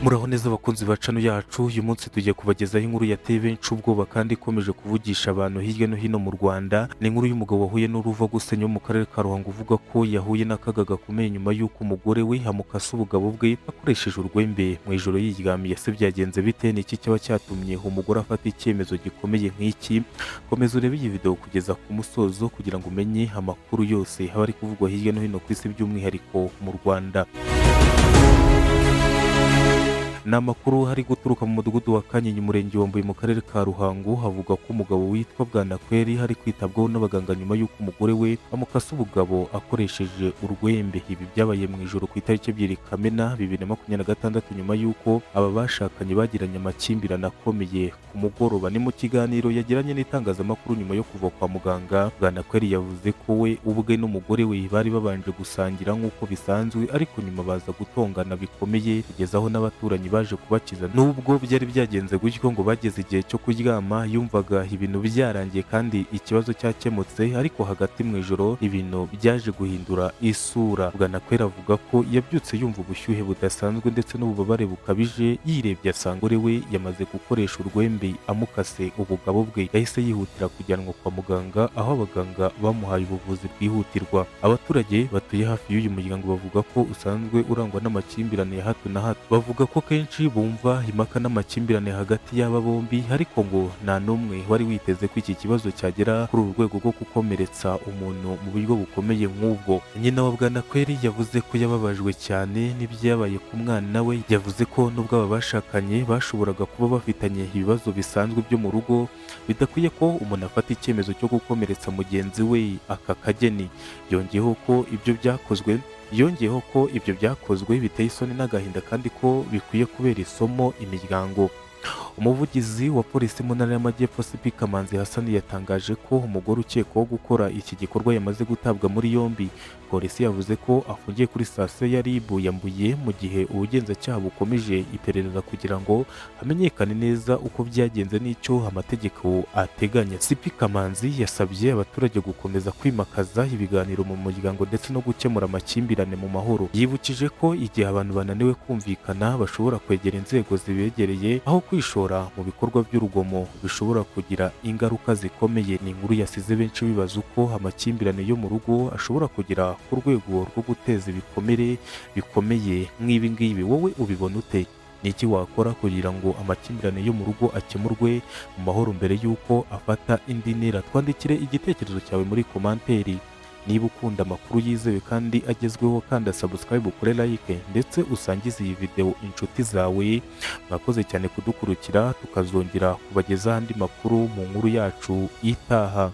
Muraho neza abakunzi ba channel yacu. Uyu munsi tugiye kubagezaho inkuru yateye benshi ubwoba kandi ikomeje kuvugisha abantu hirya no hino mu Rwanda. Ni inkuru y'umugabo wahuye n'uruva gusenya wo mu karere ka Ruhango, uvuga ko yahuye n'akaga gakomeye nyuma y'uko umugore we amukase ubugabo bwe akoresheje urwembe mu ijoro yiryamiye. Se byagenze bite? Ni iki cyaba cyatumye umugore afata icyemezo gikomeye nk'iki? Komeza urebe iyi video kugeza ku musozo kugira ngo umenye amakuru yose aba ari kuvugwa hirya no hino ku isi, by'umwihariko mu Rwanda. Ni amakuru hari guturuka mu mudugudu wa Kanyinya, umurenge wa Mbuye, mu karere ka Ruhango. Havuga ko umugabo witwa Bwanakweri hari kwitabwaho n'abaganga nyuma y'uko umugore we amukase ubugabo akoresheje urwembe. Ibi byabaye mu ijoro ku itariki 2 Kamena 2026, nyuma y'uko aba bashakanye bagiranye amakimbirane akomeye ku mugoroba. Ni mu kiganiro yagiranye n'itangazamakuru nyuma yo kuva kwa muganga, Bwanakweri yavuze ko we ubwe n'umugore we bari babanje gusangira nk'uko bisanzwe, ariko nyuma baza gutongana bikomeye kugeza aho n'abaturanyi baje kubakiza. Nubwo byari byagenze gutyo, ngo bageze igihe cyo kuryama yumvaga ibintu byarangiye kandi ikibazo cyakemutse, ariko hagati mu ijoro ibintu byaje guhindura isura. Bwanakweri avuga ko yabyutse yumva ubushyuhe budasanzwe ndetse n'ububabare bukabije. Yirebye asanga umugore we yamaze gukoresha urwembe amukase ubugabo bwe. Yahise yihutira kujyanwa kwa muganga, aho abaganga bamuhaye ubuvuzi bwihutirwa. Abaturage batuye hafi y'uyu muryango bavuga ko usanzwe urangwa n'amakimbirane ya hato na hato. Bavuga ko kenshi bumva impaka n'amakimbirane hagati y'aba bombi, ariko ngo nta n'umwe wari witeze ko iki kibazo cyagera kuri uru rwego rwo gukomeretsa umuntu mu buryo bukomeye nk'ubwo. Nyina wa Bwanakweri yavuze ko yababajwe cyane n'ibyabaye ku mwana we. Yavuze ko nubwo aba bashakanye bashoboraga kuba bafitanye ibibazo bisanzwe byo mu rugo, bidakwiye ko umuntu afata icyemezo cyo gukomeretsa mugenzi we aka kageni. Yongeyeho ko ibyo byakozwe biteye isoni n'agahinda, kandi ko bikwiye kubera isomo imiryango. Umuvugizi wa polisi mu ntara y'Amajyepfo, CP Kamanzi Hassan, yatangaje ko umugore ukekwaho gukora iki gikorwa yamaze gutabwa muri yombi. Polisi yavuze ko afungiye kuri sitasiyo ya RIB ya Mbuye mu gihe ubugenzacyaha bukomeje iperereza kugira ngo hamenyekane neza uko byagenze n'icyo amategeko ateganya. CP Kamanzi yasabye abaturage gukomeza kwimakaza ibiganiro mu muryango ndetse no gukemura amakimbirane mu mahoro. Yibukije ko igihe abantu bananiwe kumvikana bashobora kwegera inzego zibegereye aho kwishora mu bikorwa by'urugomo bishobora kugira ingaruka zikomeye. Ni inkuru yasize benshi bibaza uko amakimbirane yo mu rugo ashobora kugera ku rwego rwo guteza ibikomere bikomeye nk'ibi ngibi. Wowe ubibona ute? Ni iki wakora kugira ngo amakimbirane yo mu rugo akemurwe mu mahoro mbere y'uko afata indi ntera? Twandikire igitekerezo cyawe muri commentaire. Niba ukunda amakuru yizewe kandi agezweho, kanda subscribe, ukore like, ndetse usangize iyi video inshuti zawe. Mwakoze cyane kudukurikira, tukazongera kubagezaho andi makuru mu nkuru yacu itaha.